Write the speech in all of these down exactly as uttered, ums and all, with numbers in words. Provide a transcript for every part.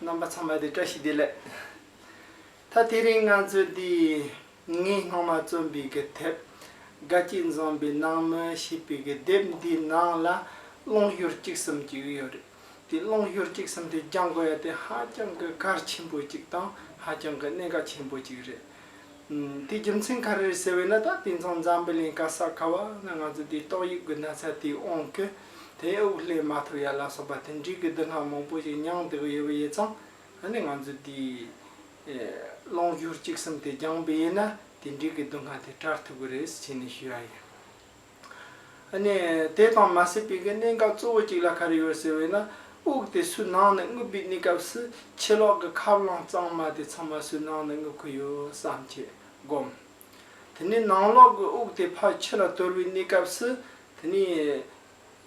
རྣམ་པ་ཚང་མ་དེ་བཀྲ་ཤིས་བདེ་ལེགས། ད་དེ་རིང་ང་ཚོས་འདི་ངས་སྔོན་མ་རྩོམ་པའི་གི་དེབ་དགའ་སྐྱིད་འཛོམས་པའི་ནང་མི་ཞེས་པའི་གི་དེབ་འདིའི་ནང་ལ་རླུང་སྦྱོར་གཅིག་གསུམ་ཅིག་ཡོད་རེད། དེ་རླུང་སྦྱོར་གཅིག་གསུམ་དེ་སྦྱང་དགོས་ཡ་དེ་ཧ་ཅང་གི་གལ་ཆེན་པོ་ཅིག་དང་ཧ་ཅང་གི་གནད་འགག་ཆེན་པོ་ཅིག་རེད། ཨུམ། དེ་རྒྱུ་མཚན་ག་རེ་རེད་ཟེར་བས་ན། ད་དེང་སང་འཛམ་བུ་གླིང་ག་ས་ག་བ་ན་ང་ཚོ་དེ་ཏོག་དབྱིབས་ཀྱི་ན་ཚ་དེའི་དབང་གིས་དེ་དབུགས་ལེན་མ་ཐུབ་ཡ་ལ་སོགས་པ་དེ་འདྲའི་གི་སྡུག་བསྔལ་མང་པོ་ཞིག་མྱངས་བསྡད་ཀྱི་ཡོད་པ་ཡིན་ཙང་། ཨ་ནི་ང་ཚོ་དེ་ཨེ་རླུང་སྦྱོར་གཅིག་གསུམ་དེ་སྦྱངས་པ་ཡིན་ན་དེ་འདྲའི་གི་སྡུག་བསྔལ་དེ་བྲལ་ཐུབ་ཀྱི་རེད་ཟེར་ནས་ཞུ་ཡ་ཡིན། ཨ་ནི་དེ་དང་མ་ཟད་པའི་གི་གནད་འགག་གཙོ་བོ་གཅིག་ལ་ག་རེ་ཡོད་ཟེར་བས་ན། དབུགས་དེ་སོའི་ནང་ནས་རྔུབ་པའི་གནས་སྐབས་སུ་ཕྱི་ལོགས་ཀྱི་ཁབ་རླངས་གཙང་མ་དེ་ཚང་མ་སོའི་ནང་ནས་རྔུབ་ཀྱི་ཡོད་བསམ་བྱས་སྒོམ། དེ་ནས་ནང་ལོགས་ཀྱི་དབུགས་དེ་ཕར་ཕྱི་ལ་དོར་བའི་གནས་སྐབས་སུ། དེ་ནས་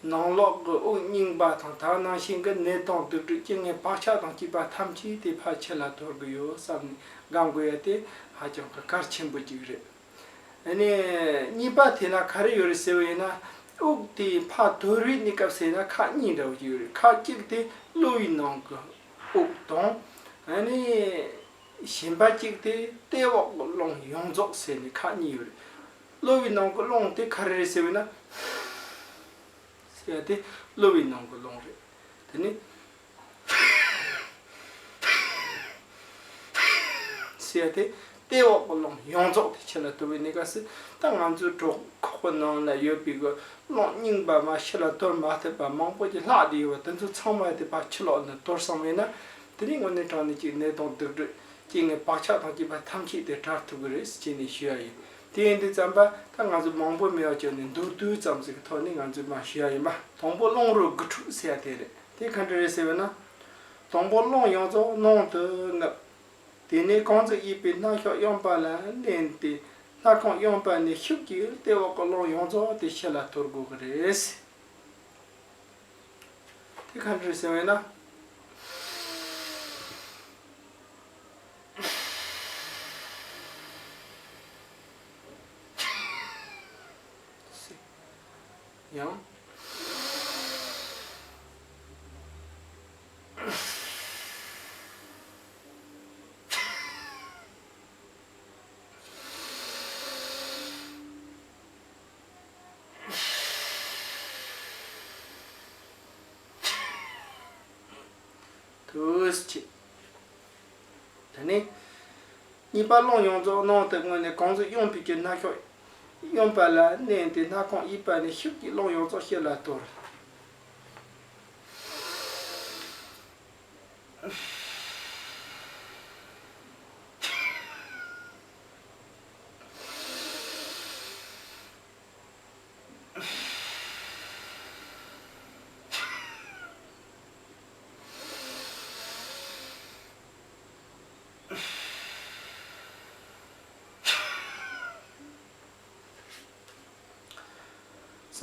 ནང་ལོགས་ཀྱི་དབུགས་རྙིང་པ་དང་དེ་ནང་བཞིན་གྱི་ནད་གདོན་སྡིག་སྒྲིབ་རྐྱེན་ངན་བག་ཆགས་དང་བཅས་པ་ཐམས་ཅད་དེ་ཕར་ཕྱི་ལ་དོར་གྱི་ཡོད་བསམ་ནས་སྒོམ་དགོས་ཡ་དེ་ཧ་ཅང་གི་གལ་ཆེན་པོ་གཅིག་རེད། ཨ་ནི་གཉིས་པ་དེ་ལ་ག་རེ་ཡོད་རེད་ཟེར་བ་ཡིན་ན། དབུགས་དེ་ཕར་དོར་བའི་གནས་སྐབས་ཟེར་ན་ཁག་གཉིས་འདྲ་བོ་ཅིག་ཡོད་རེད། ཁག་གཅིག་དེ་གློ་བའི་ནང་གི་དབུགས་དང་། ཨ་ནི་གཞན་པ་གཅིག་དེ་ལྟེ་འོག་གི་རླུང་ཡོངས་རྫོགས་ཟེར་ནས་ཁག་གཉིས་ཡོད་རེད། གློ་བའི་ནང་གི་རླུང་དེ་ག་རེ་རེད་ཟེར་བ་ཡིན་ན། ཟེར་ཡ་དེ་གློ་བའི་ནང་གི་རླུང་རེད། དེ་ནི། ཟེར་ཡ་དེ་ལྟེ་འོག་གི་རླུང་ཡོངས་རྫོགས་དེ་ཕྱི་ལ་དོར་བའི་གནས་སྐབས་སུ། ད་ང་ཚོའི་གྲོད་ཁོག་གི་ནང་ལ་ཡོད་པའི་གི་རླུང་རྙིང་པ་མར་ཕྱི་ལ་དོར་མ་ཐུབ་པ་མང་པོ་ཅིག་ལྷག་བསྡད་ཡོད་པ་དེ་ཚོ་ཚང་མ་དེ་ཕར་ཕྱི་ལོགས་ནས་དོར་སོང་བས་ན། དེ་ནི་དངོས་གནས་དྲང་གནས་ཀྱི་ནད་གདོན་སྡིག་སྒྲིབ་རྐྱེན་ངན་བག་ཆགས་དང་བཅས་པ་ཐམས་ཅད་དེ་བྲལ་ཐུབ་ཀྱི་རེད་ཅེས་ནས་ཞུ་ཡ་ཡིན། དེ་ཡིན་དུས་ཙམ་པ་ད་ང་ཚོ་མང་པོ་མེད་པ་བྱས་ནས་མདོར་བསྡུས་ཙམ་ཞིག་གི་ཐོག་ནས་ང་ཚོས་མར་ཞུ་ཡ་ཡིན་པ། དང་པོ་རླུང་རོ་དགུ་ཕྲུགས་ཟེར་ཡ་དེ་རེད། དེ་ག་འདྲ་རེད་ཟེར་བས་ན། དང་པོ་རླུང་ཡོངས་རྫོགས་ནང་དུ་རྔུབ། དེ་ནས་གང་ཚེ་གཡས་པའི་སྣ་ཤོག་གཡོན་པ་ལ་ལེན་ཏེ་སྣ་ཁུང་གཡོན་པ་ནས་ཤུགས་ཀྱིས་ལྟེ་འོག་གི་རླུང་ཡོངས་རྫོགས་དེ་ཕྱི་ལ་དོར་དགོས་ཀྱི་རེད། དེ་ག་འདྲ་རེད་ཟེར་བས་ན། ཡང་། ཐུགས་རྗེ་ཆེ། དེ་ནས། གཉིས་པ་རླུང་ཡོངས་རྫོགས་ནང་དུ་རྔུབ་ནས་གང་ཚེ་གཡོན་པའི་གི་སྣ་ཤོག་གཡོན་པ་ལ་མནན་ཏེ་སྣ་ཁུང་གཡས་པ་ནས་ཤུགས་ཀྱིས་རླུང་ཡོངས་རྫོགས་ཕྱི་ལ་དོར།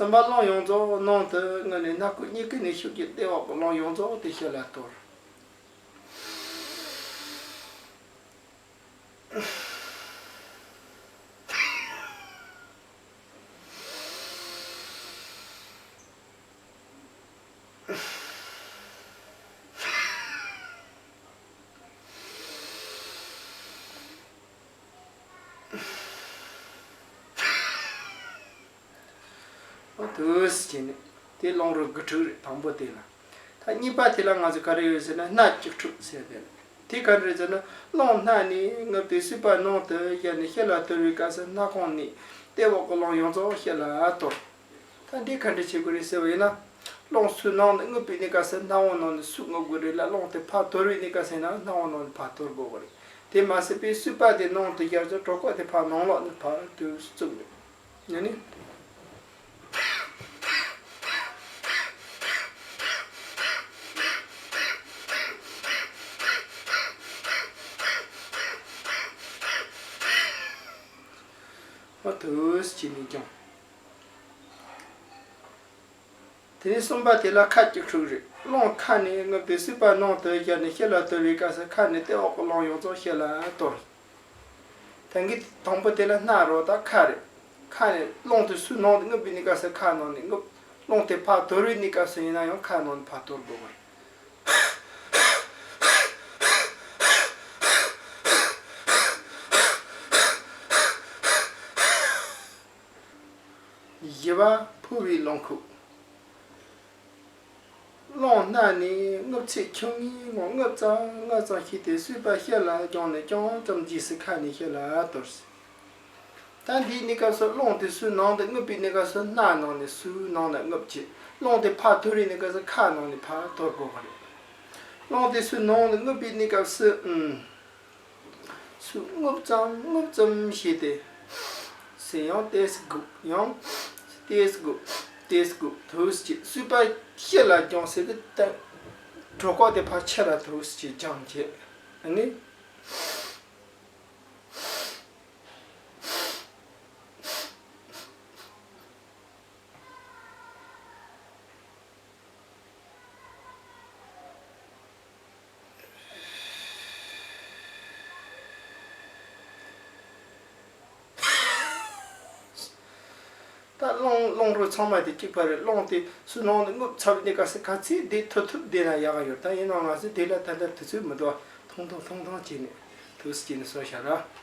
གསུམ་པ་རླུང་ཡོངས་རྫོགས་ནང་དུ་རྔུབ་ནས་སྣ་ཁུང་གཉིས་ཀ་ནས་ཤུགས་ཀྱིས་ལྟེ་འོག་གི་རླུང་ཡོངས་རྫོགས་དེ་ཕྱི་ལ་དོར། འོ་དུས་ཀྱི་ནི་དེ་རླུང་རོ་དགུ་ཕྲུགས་རེད། དང་པོ་དེ་ལ། ད་གཉིས་པ་དེ་ལ་ང་ཚོ་ག་རེ་ཡོད་ཟེར་ན་སྣ་གཅིག་ཕྲུགས་ཟེར་དེ་ལ། དེ་ག་རེ་ཟེར་ན་རླུང་སྣ་ནས་རྔུབ་སྟེ་གསུས་པ་ནང་དུ་བཞག་ནས་ཕྱི་ལ་དོར་བའི་སྐབས་སུ་སྣ་ཁུང་ནས་ལྟེ་འོག་གི་རླུང་ཡོངས་རྫོགས་ཕྱི་ལ་དོར། ད་འདི་ག་འདྲ་བྱེད་དགོས་རེད་ཟེར་བ་ཡིན་ན། རླུང་སོའི་ནང་ནས་རྔུབ་པའི་གནས་སྐབས་སུ་སྣ་བུག་ནང་ནས་སུ་རྔུབ་དགོས་རེད་ལ། རླུང་དེ་ཕར་དོར་བའི་གནས་སྐབས་སུ་ཡིན་ན་སྣ་བུག་ནང་ནས་ཕར་དོར་དགོས་རེད། དེ་མ་ཟད་པའི་གསུས་པ་དེ་ནང་དུ་བཞག་ཚེ་གྲོད་ཁོག་དེ་ཕར་ནང་ལོགས་ནས་ཕར་དུ་བཙུགས་རེད། ཡ་ནི། འོ་དུས་ཀྱི་ནི་ཀྱང་། དེ་ནས་གསུམ་པ་དེ་ལ་ཁ་གཅིག་ཕྲུགས་རེད། རླུང་ཁ་ནས་རྔུབ་སྟེ་གསུས་པ་ནང་དུ་བཞག་ནས་ཕྱི་ལ་དོར་བའི་སྐབས་སུ་ཁ་ནས་ལྟེ་འོག་གི་རླུང་ཡོངས་རྫོགས་ཕྱི་ལ་དོར། ད་གིན་དང་པོ་དེ་ལ་སྣ་རོ་དང་ཁ་རེད། ཁ་ནས་རླུང་དེ་སོའི་ནང་དུ་རྔུབ་པའི་གནས་སྐབས་སུ་ཁ་ནང་ནས་རྔུབ། རླུང་དེ་ཕར་དོར་བའི་གནས་སྐབས་སུ་ཡིན་ན་ཡང་ཁ་ནང་ནས་ཕར་དོར་དགོས་པ་རེད། བཞི་པ་འཕོ་བའི་རླུང་ཁུག་རླུང་སྣ་ནས་རྔུབ་ཚད་ཆུང་ངུའི་ངང་རྔུབ་ཙམ་རྔུབ་ཙམ་བྱས་ཏེ་གསུས་པ་ཕྱི་ལ་བརྒྱངས་ནས་ཅུང་ཙམ་རྗེས་སུ་ཁ་ནས་ཕྱི་ལ་དོར། ད་འདིའི་གནས་སྐབས་སུ་རླུང་དེ་སུའི་ནང་དུ་རྔུབ་པའི་གནས་སྐབས་སུ་སྣ་ནང་ནས་སུའི་ནང་ལ་རྔུབ་ཀྱི། རླུང་དེ་ཕར་དོར་བའི་གནས་སྐབས་སུ་ཁ་ནང་ནས་ཕར་དོར་དགོས་པ་རེད། རླུང་དེ་སུའི་ནང་ལ་རྔུབ་པའི་གནས་སྐབས་སུ། ཨུམ། སུ་རྔུབ་ཙམ་རྔུབ་ཙམ་བྱས་ཏེ། སེ་ཡང་ཏེས་སྒུག་ཡང་། ཏེས་སྒུག་ཏེས་སྒུག་ཐུགས་ཀྱི་གསུས་པ་ཕྱི་ལ་བརྒྱངས་ཟེར་གི་ད། གྲོད་ཁོག་དེ་ཕར་ཕྱི་ལ་ཐུགས་ཀྱི་བརྒྱངས་བྱས། ཨ་ནི། ད་རླུང་རླུང་རོ་ཚང་མ་དེ་གཅིག་པ་རེད། རླུང་དེ་སུ་ནང་དུ་རྔུབ་ཚར་བའི་གནས་སྐབས་སུ་ག་ཚོད་བསྡད་ཐུབ་ཐུབ་བསྡད་ན་ཡག་ག་ཡོད། ད་ཡིན་ནའང་ང་ཚོས་དེ་ལ་ད་ལྟ་དུས་ཚོད་མི་འདུག་ཐུང་ཐུང་ཐུང་ཐུང་བྱས་ནས་ཐུགས་སུ་བྱས་ནས་གསོ་བྱ་ར། ད་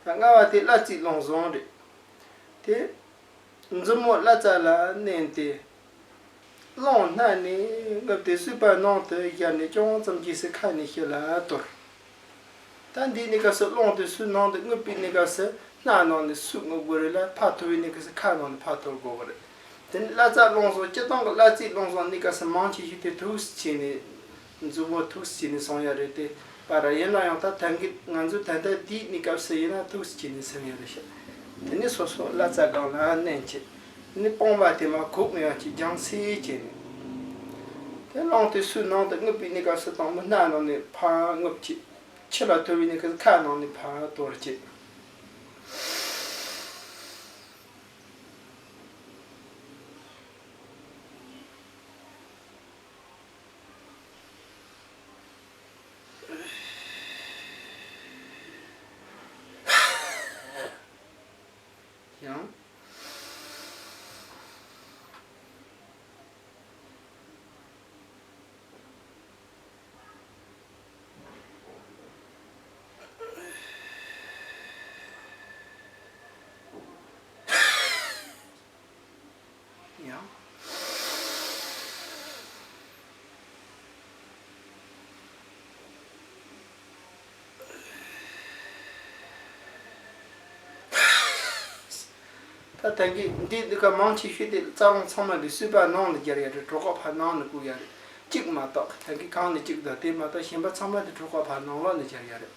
ལྔ་བ་དེ་བླ་རྩའི་རླུང་བཟང་རེད། དེ། མཛུབ་མོ་བླ་རྩ་ལ་མནན་ཏེ། རླུང་སྣ་ནས་རྔུབ་སྟེ་གསུས་པ་ནང་དུ་བཞག་ནས་ཅུང་ཙམ་རྗེས་སུ་ཁ་ནས་ཕྱི་ལ་དོར། ད་འདིའི་གནས་སྐབས་སུ་རླུང་དེ་སུའི་ནང་དུ་རྔུབ་པའི་གནས་སྐབས་སུ་སྣ་ནང་ནས་སུ་རྔུབ་དགོས་རེད་ལ། ཕར་དོར་བའི་གནས་སྐབས་སུ་ཁ་ནང་ནས་ཕར་དོར་དགོས་པ་རེད། དེ་ནས་བླ་རྩ་རླུང་བཟང་། སྤྱིར་བཏང་གི་བླ་རྩའི་རླུང་བཟང་གནས་སྐབས་སུ་མང་ཆེ་ཤོས་དེ་ཐུགས་སུ་བྱས་ནས། མཛུབ་མོ་ཐུགས་སུ་བྱས་ནས་སོང་ཡ་རེད་དེ། པ་ར་ཡིན་ན་ཡང་ད་ད་གིན་ང་ཚོ་ད་ལྟ་འདིའི་གནས་སྐབས་སུ་ཡིན་ན་ཐུགས་སུ་བྱས་ནས་སོང་ཡ་རེད་ཤག་དེ་ནས་སོ་སོ་བླ་རྩ་སྒང་ལ་མནན་བྱས། དེ་ནས་པང་པ་དེ་མར་གུག་ཡང་གཅིག་རྒྱང་སེ་བྱས་ནས། དེ་རླུང་དེ་སུའི་ནང་དུ་རྔུབ་པའི་གནས་སྐབས་སུ་དང་པོ་སྣ་ནང་ནས་ཕར་རྔུབ་བྱས། ཕྱི་ལ་དོར་བའི་གནས་སྐབས་སུ་ཁ་ནང་ནས་ཕར་དོར་བྱས། ཡང་། ཡང་། ད་ད་གིན་འདི་འདི་ག་མང་ཆེ་ཤོས་དེ་རྩ་རླུང་ཚང་མ་འདི་གསུས་པ་ནང་ལ་སྦྱར་ཡ་རེད། གྲོད་ཁོག་ཕར་ནང་ནས་བཀུག་ཡ་རེད། གཅིག་མ་གཏོགས། ད་གིན་གང་ནས་གཅིག་དང་དེ་མ་གཏོགས་གཞན་པ་ཚང་མ་འདི་གྲོད་ཁོག་ཕར་ནང་ལོགས་ནས་སྦྱར་ཡ་རེད།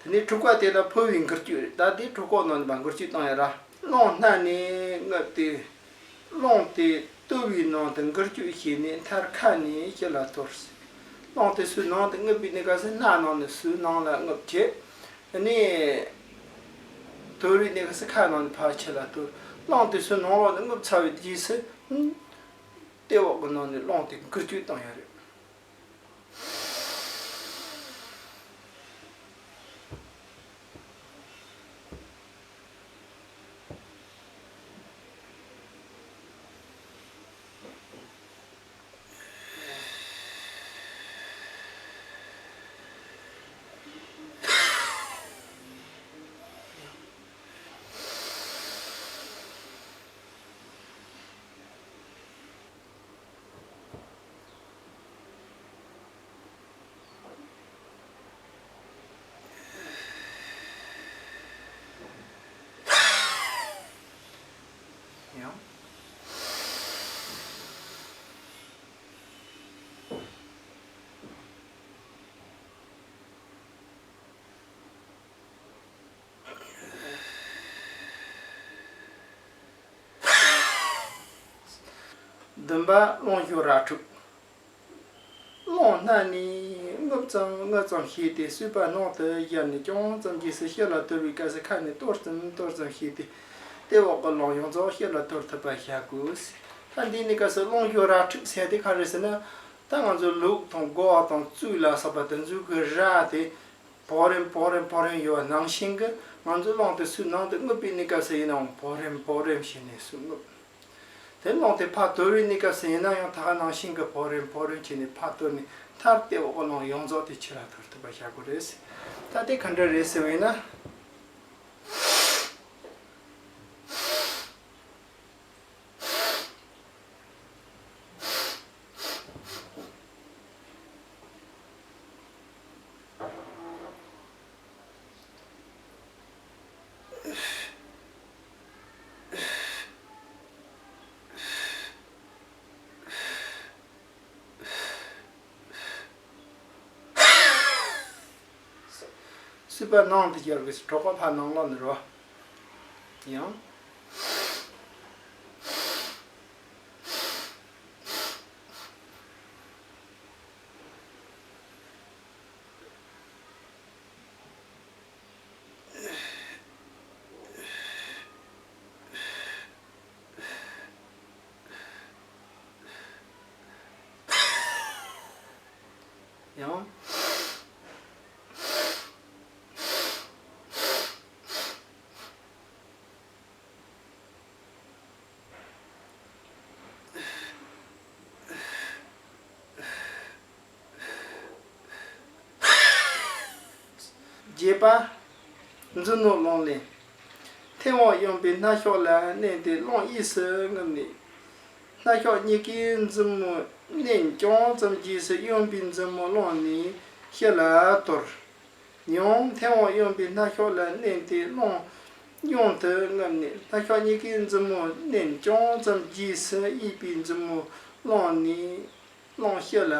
དེ་ནས་དྲུག་པ་དེ་ལ་འཕོ་བའི་འགུལ་སྐྱོད་རེད། ད་དེ་གྲོད་ཁོག་ནང་ནས་མར་འགུལ་སྐྱོད་བཏང་ཡ་ར། རླུང་སྣ་ནས་རྔུབ་སྟེ། རླུང་དེ་ལྟོ་བའི་ནང་དུ་འགུལ་སྐྱོད་བྱས་ནས་མཐར་ཁ་ནས་ཕྱི་ལ་དོར། རླུང་དེ་སོའི་ནང་དུ་རྔུབ་པའི་གནས་སྐབས་སུ་སྣ་ནང་ནས་སོའི་ནང་ལ་རྔུབ་བྱས། དེ་ནས་དོར་བའི་གནས་སྐབས་སུ་ཁ་ནང་ནས་ཕར་ཕྱི་ལ་དོར། རླུང་དེ་སོའི་ནང་ལོགས་ནས་རྔུབ་ཚར་བའི་རྗེས་སུ་ལྟེ་འོག་གི་ནང་ནས་རླུང་དེ་འགུལ་སྐྱོད་བཏང་ཡ་རེད། བདུན་པ་རླུང་ཞུགས་ར་འཁྲུགས། རླུང་སྣ་ནས་རྔུབ་ཙམ་རྔུབ་ཙམ་བྱས་ཏེ་གསུས་པ་ནང་དུ་བཞག་ནས་ཅུང་ཙམ་རྗེས་སུ་ཕྱི་ལ་དོར་བའི་སྐབས་སུ་ཁ་ནས་གཏོར་ཙམ་གཏོར་ཙམ་བྱས་ཏེ་ལྟེ་འོག་གི་རླུང་ཡོངས་རྫོགས་ཕྱི་ལ་དོར་ཐུབ་པ་བྱ་དགོས། ད་འདི་ནི་སྐབས་སུ་རླུང་ཞུགས་ར་འཁྲུགས་ཟེར་དེ་ག་རེ་ཟེར་ན། ད་ང་ཚོ་ལུག་དང་སྒོག་དང་བཙུགས་ལ་སོགས་པ་དེ་ཚོའི་གི་རྭ་དེ་བོ་རེམ་བོ་རེམ་བོ་རེམ་ཡོད་པ་ནང་བཞིན་གི་ང་ཚོ་རླུང་དེ་གསུས་ནང་དུ་རྔུབ་པའི་གནས་སྐབས་སུ་ཡིན་ནའང་བོ་རེམ་བོ་རེམ་བྱས་ནས་གསུས་རྔུབ། དེ་རླུང་དེ་ཕར་དོར་བའི་གནས་སྐབས་སུ་ཡིན་ན་ཡང་ད་ག་ནང་བཞིན་གི་བོ་རེམ་བོ་རེམ་བྱས་ནས་ཕར་དོར་ནས་མཐར་ལྟེ་འོག་གི་རླུང་ཡོངས་རྫོགས་དེ་ཕྱི་ལ་དོར་ཐུབ་པ་བྱ་དགོས་རེད། ད་དེ་ག་འདྲ་རེད་ཟེར་བ་ཡིན་ན། གསུས་པ་ནང་དུ་སྦྱར་དགོས། གྲོད་ཁོག་ཕར་ནང་ལོགས་ནས་རོ། ཡང་། ཡང་། བརྒྱད་པ། མཛུབ་གནོན་རླུང་ལེན། མཐེ་བོང་གཡོན་པའི་སྣ་ཤོག་ལ་མནན་ཏེ་རླུང་གཡས་སུ་རྔུབ་ནས། སྣ་ཤོག་གཉིས་ཀའི་མཛུབ་མོ་མནན་ཅུང་ཙམ་རྗེས་སུ་གཡོན་པའི་མཛུབ་མོ་བླངས་ནས་ཕྱི་ལ་དོར། ཡང་མཐེ་བོང་གཡོན་པའི་སྣ་ཤོག་ལ་མནན་ཏེ་རླུང་གཡོན་དུ་རྔུབ་ནས་སྣ་ཤོག་གཉིས་ཀའི་མཛུབ་མོ་མནན་ཅུང་ཙམ་རྗེས་སུ་གཡས་པའི་མཛུབ་མོ་བླངས་ནས། རླུང་ཕྱི་ལ་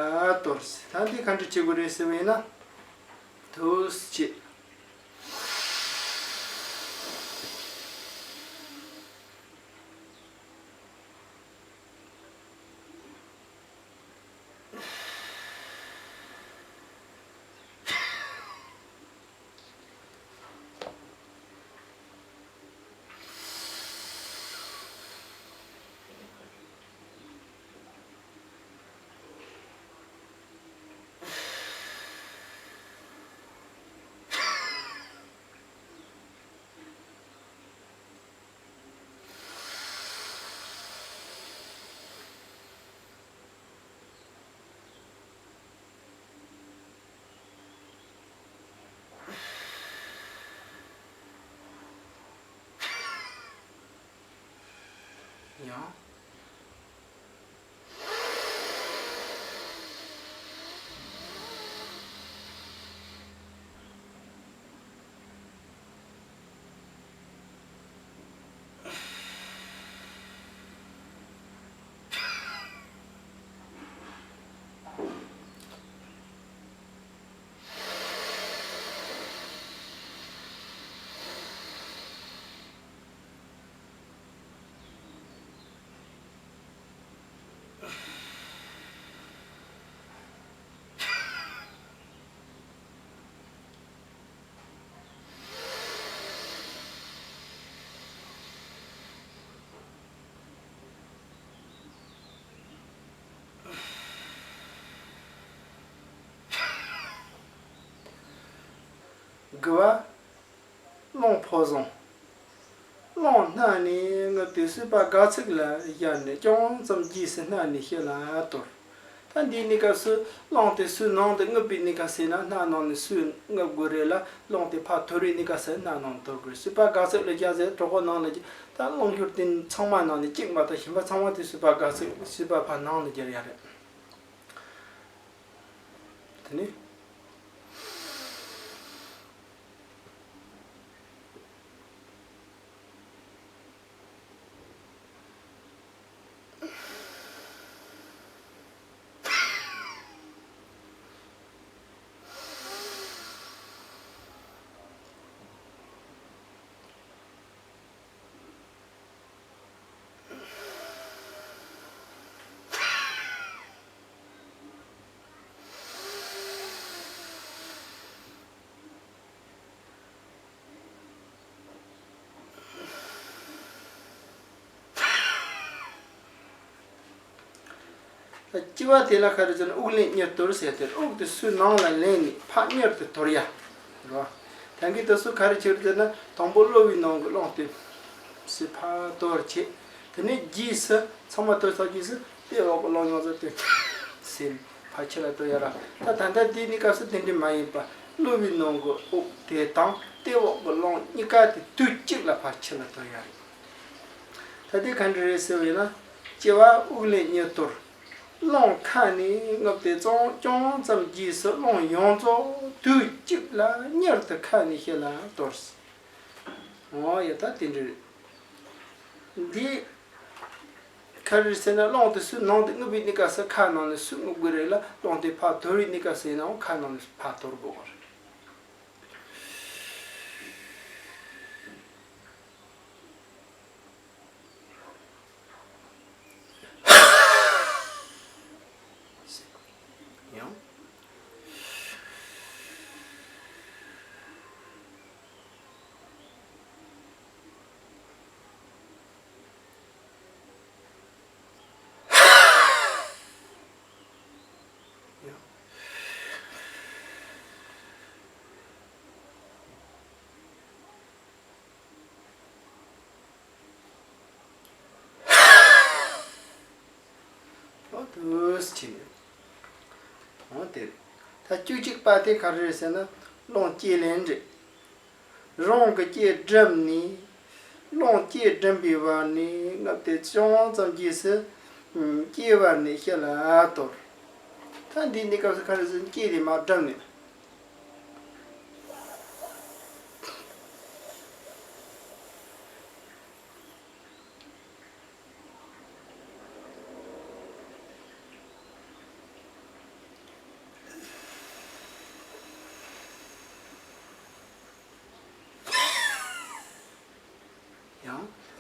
དོར། ད་འདི་ག་འདྲ་བྱེད་དགོས་རེད་ཟེར་བ་ཡིན་ན། ཐུགས་རྗེ་ཆེ། ཡང་། དགུ་པ། རླུང་ཕོ་བཟང་། རླུང་སྣ་ནས་རྔུབ་སྟེ་གསུས་པ་སྒལ་ཚིགས་ལ་བཞག་ནས་ཅུང་ཙམ་རྗེས་སུ་སྣ་ནས་ཕྱི་ལ་དོར། ད་འདིའི་གནས་སྐབས་སུ་རླུང་དེ་གསུས་ནང་དུ་རྔུབ་པའི་གནས་སྐབས་སུ་ན་སྣ་ནང་ནས་གསུས་རྔུབ་དགོས་རེད་ལ། རླུང་དེ་ཕར་དོར་བའི་གནས་སྐབས་སུ་སྣ་ནང་དོར་དགོས། གསུས་པ་སྒལ་ཚིགས་ལ་བཞག་ཟེར་གྲོད་ཁོག་ནང་ལ་བཞག་ད་རླུང་ཞུགས་དེ་ཚང་མ་ནང་ནས་གཅིག་མ་གཏོགས་གཞན་པ་ཚང་མ་དེ་གསུས་པ་སྒལ་ཚིགས། གསུས་པ་ཕར་ནང་ལ་སྦྱར་ཡ་རེད། དེ་ནས། ད་ལྕི་བ་དེ་ལ་ག་རེ་ཟེར་ན་དབུགས་ལེན་མྱུར་དོར་ཟེར་ཏེ། དབུགས་དེ་སོའི་ནང་ལ་ལེན་ནས་ཕར་མྱུར་དུ་དོར་ཡ། རེད་བ། ད་གིན་དེ་ཚོ་ག་རེ་བྱེད་ཟེར་ན། དང་པོ་གློ་བའི་ནང་གི་རླུང་དེ་སོས་ཕར་དོར་བྱེད། དེ་ནས་རྗེས་སུ་ཚང་མ་དོར་ཚར་རྗེས་སུ་ལྟེ་འོག་གི་རླུང་ཡོངས་རྫོགས་དེ་སོས་ཕར་ཕྱི་ལ་དོར་ཡ་ར། ད་ད་ལྟ་དེའི་གནས་སྐབས་སུ་དེ་འདྲ་མ་ཡིན་པ། གློ་བའི་ནང་གི་དབུགས་དེ་དང་ལྟེ་འོག་གི་རླུང་གཉིས་ཀ་དེ་དུས་གཅིག་ལ་ཕར་ཕྱི་ལ་དོར་ཡ་རེད། ད་དེ་ག་འདྲ་རེད་ཟེར་བས་ན། ལྕི་བ་དབུགས་ལེན་མྱུར་དོར། རླུང་ཁ་ནས་རྔུབ་སྟེ་ཙམ་ཅུང་ཙམ་རྗེས་སུ་རླུང་ཡོངས་རྫོགས་དུས་གཅིག་ལ་མྱུར་དུ་ཁ་ནས་ཕྱི་ལ་དོར། འོ་ཡ། ད་དེ་འདྲ་རེད། འདི་ག་རེ་ཟེར་ན། རླུང་དེ་སོའི་ནང་དུ་རྔུབ་པའི་གནས་སྐབས་སུ་ཁ་ནང་ནས་སུ་རྔུབ་དགོས་རེད་ལ། རླུང་དེ་ཕར་དོར་བའི་གནས་སྐབས་སུ་ཡིན་ནའང་ཁ་ནང་ནས་ཕར་དོར་དགོས་པ་རེད། ཡང་། ཡང་། འོ་དུས་ཕྱིན་ནས། འོ་དེ་རེད། ད་བཅུ་གཅིག་པ་དེ་ག་རེ་རེད་ཟེར་ན། རླུང་སྐྱེ་ལེན་རེད། རང་གི་སྐྱེ་སྒྲུབ་ནས། རླུང་སྐྱེ་སྒྲུབ་པའི་བར་ནས་རྔུབ་སྟེ་ཅུང་ཙམ་རྗེས་སུ་སྐྱེ་བར་ནས་ཕྱི་ལ་དོར། ད་འདིའི་གནས་སྐབས་སུ་ག་རེ་ཟེར། སྐྱེ་དེ་མར་སྒྲུབ་ནས། ཡང་།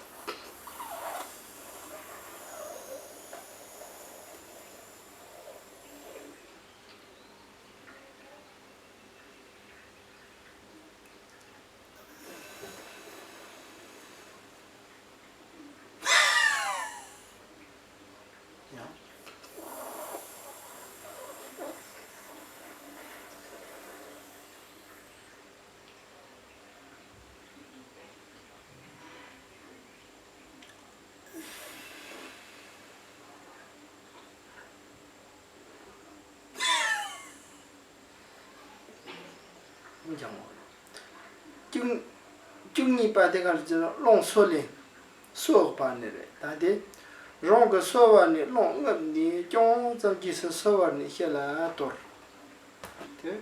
ཡང་། བཅུ་བཅུ་གཉིས་པ་དེ་ག་རེ་ཟེར་ན། རླུང་སོ་ལེན། སོ་བར་ནས་རེད། ད་དེ་རང་གི་སོ་བར་ནས་རླུང་རྔུབ་ནས་ཅུང་ཙམ་རྗེས་སུ་སོ་བར་ནས་ཕྱི་ལ་དོར། དེ།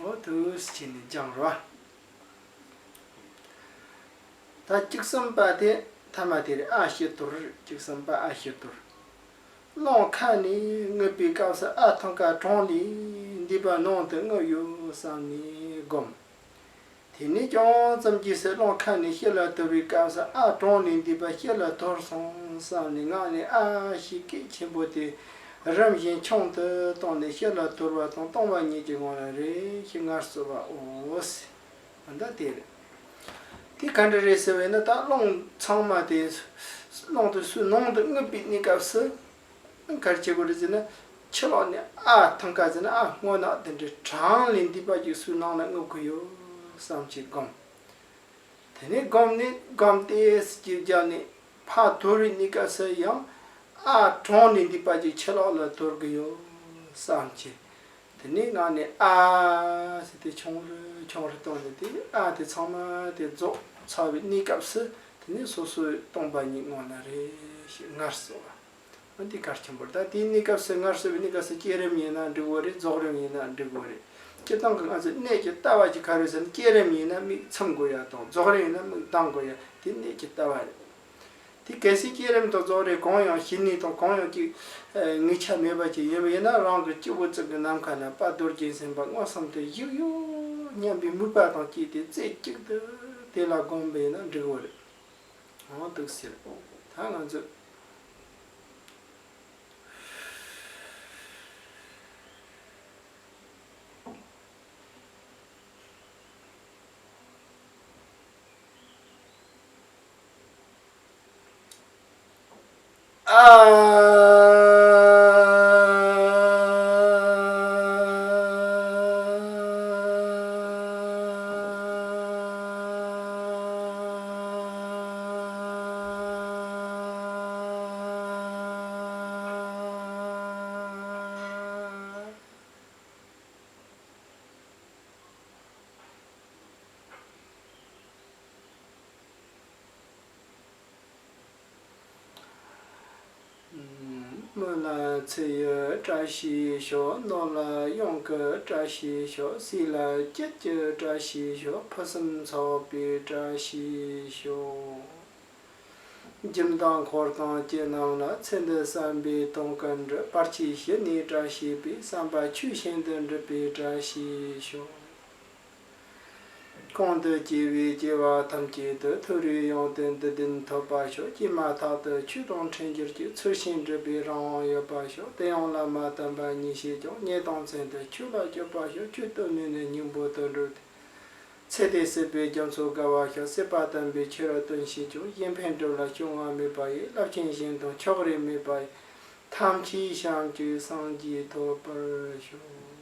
འོ་དུས་ཕྱིན་ནས་སྦྱངས་རོགས། ད་བཅུ་གསུམ་པ་དེ་ཐ་མ་དེ་རེད། ཨ་ཕྱི་དོར། བཅུ་གསུམ་པ་ཨ་ཕྱི་དོར། རླུང་ཁ་ནས་རྔུབ་པའི་སྐབས་སུ་ཨ་ཐང་ཀ་གྲངས་ལས་འདས་པ་ནང་དུ་རྔུབ་ཡོད་བསམ་ནས་བསྒོམ། དེ་ནས་ཅུང་ཙམ་རྗེས་སུ་རླུང་ཁ་ནས་ཕྱི་ལ་དོར་བའི་སྐབས་སུ་ཨ་གྲངས་ལས་འདས་པ་ཕྱི་ལ་དོར་སོང་བསམ་ནས་ངག་ནས་ཨ་ཕྱི་སྐད་ཆེན་པོ་དེ་རིམ་བཞིན་ཆུང་དུ་བཏང་ནས་ཕྱི་ལ་དོར་བ་དང་བཏང་བ་ཉིད་ཀྱི་ངང་ལ་རེ་ཞིག་ངལ་གསོ་བའོ། ཟེར། ད་དེ་རེད། དེ་ག་འདྲ་རེད་ཟེར་བས་ན། ད་རླུང་ཚང་མ་དེ་རླུང་དེ་སོའི་ནང་དུ་རྔུབ་པའི་གནས་སྐབས་སུ་ག་རེ་བྱེད་དགོས་རེད་ཟེར་ན། ཕྱི་ལོགས་ནས་ཨ་ཐང་ཀ་ཟེར་ན། ཨ་སྔོ་ནག་དེ་འདྲའི་གྲངས་ལས་འདས་པ་ཅིག་སོའི་ནང་ལ་རྔུབ་དགོས་ཡོད་བསམ་གྱིས་བསྒོམ། དེ་ནས་བསྒོམས་ནས་བསྒོམས་ཏེ་ཟེར་གྱི་བརྒྱབ་ནས་ཕར་དོར་བའི་གནས་སྐབས་སུ་ཡང་ཨ་གྲངས་ལས་འདས་པ་ཅིག་ཕྱི་ལོགས་ལ་དོར་གི་ཡོད་བསམ་གྱི། དེ་ནས་ངག་ནས་ཨ་ཟེར་ཏེ་ཆུང་རུ་ཆུང་རུ་བཏང་ནས། དེ་ཨ་དེ་ཚང་མ་དེ་རྫོགས། ཚར་བའི་གནས་སྐབས་སུ་དེ་ནས་སོ་སོའི་སྟོང་པ་ཉིད་ངོ་ན་རེ་ཞིག་སྔར་སོ་བ། འདི་གལ་ཆེན་པོ་རེད། ད་དེའི་གནས་སྐབས་སུ་སྔར་སོ་བའི་གནས་སྐབས་སུ་བསྐྱེད་རིམ་ཡིན་ན་འགྲིག་གི་རེད། རྫོགས་རིམ་ཡིན་ན་འགྲིག་གི་རེད། སྤྱིར་བཏང་གི་ང་ཚོའི་གནད་ཀྱི་ལྟ་བ་ཅིག་ག་རེ་ཟེར་ན། བསྐྱེད་རིམ་ཡིན་ན་མིག་བཙུམ་དགོས་ཡ་དང་། རྫོགས་རིམ་ཡིན་ན་མིག་གདངས་དགོས་ཡ། དེ་གནད་ཀྱི་ལྟ་བ་རེད། དེ་གལ་སྲིད་བསྐྱེད་རིམ་དང་རྫོགས་རིམ་གང་ཡང་ཞི་གནས་དང་གང་ཡང་ཅིག་ངེས་ཆ་མེད་པ་ཅིག་ཡིན་པ་ཡིན་ན། རང་གི་སྤྱི་བོ་གཙུག་གི་ནམ་མཁའ་ན་དཔལ་རྡོ་རྗེ་སེམས་དཔའ་མངོན་སུམ་དུ་བཞུགས་ཡོད་སྙམ་པའི་མོས་པ་དང་བཅས་ཏེ་རྩེ་གཅིག་ཏུ་དེ་ལ་བསྒོམས་པ་ཡིན་ན་འགྲིག་གི་རེད། འོ་འདུག་ཟེར། ད་ང་ཚོས། ཨ། མི་ལ་ཚེ་ཡི་བཀྲ་ཤིས་ཤོག། ནོར་ལ་གཡང་གི་བཀྲ་ཤིས་ཤོག། ཟས་ལ་སྐྱིད་ཀྱི་བཀྲ་ཤིས་ཤོག། ཕུན་སུམ་ཚོགས་པའི་བཀྲ་ཤིས་ཤོག། སྒྱུ་མ་དང་འཁོར་དང་ཅི་རྣམས་ལ། ཚེ་འདི་བསམ་པའི་དོན་ཀུན་འགྲུབ། བར་ཆད་ཞི་ནས་བཀྲ་ཤིས་པའི། བསམ་པ་ཆོས་བཞིན་དུ་འགྲུབ་པའི་བཀྲ་ཤིས་ཤོག། གོང་དུ་སྐྱེ་བའི་སྐྱེ་བ་ཐམས་ཅད་དུ། མཐོ་རིས་ཡང་དུ་འདི་དུས་ཐོབ་པར་ཤོག། སྐྱེས་མ་ཐག་ཏུ་ཆོས་དང་འཕྲད་འགྱུར་གྱི། ཚུལ་བཞིན་འགྲུབ་པའི་རང་དབང་ཡོད་པར་ཤོག། དེ་ཡང་བླ་མ་དམ་པ་ཉིད་བཞེད་ཀྱང་། ཉན་དང་བརྩོན་དུ་ཆོས་ལ་སྤྱོད་པར་ཤོག། ཆོས་སྟོན་ནས་ནི་སྙིང་པོ་དོན་གྲུབ་སྟེ། ཚེ་འདི་སྲིད་པའི་རྒྱ་མཚོ་བརྒལ་བར་ཤོག། སྲིད་པ་དམ་པའི་ཆོས་ར་སྟོན་བྱེད་ཅིང་། གཞན་ཕན་སྒྲུབ་ལ་སྐྱོ་ངལ་མེད་པ་ཡི། རླབས་ཆེན་གཞན་དོན་ཕྱོགས་རིས་མེད་པ་ཡི། ཐམས་ཅད་བྱང་ཆུབ་སངས་རྒྱས་ཐོབ་པར་ཤོག།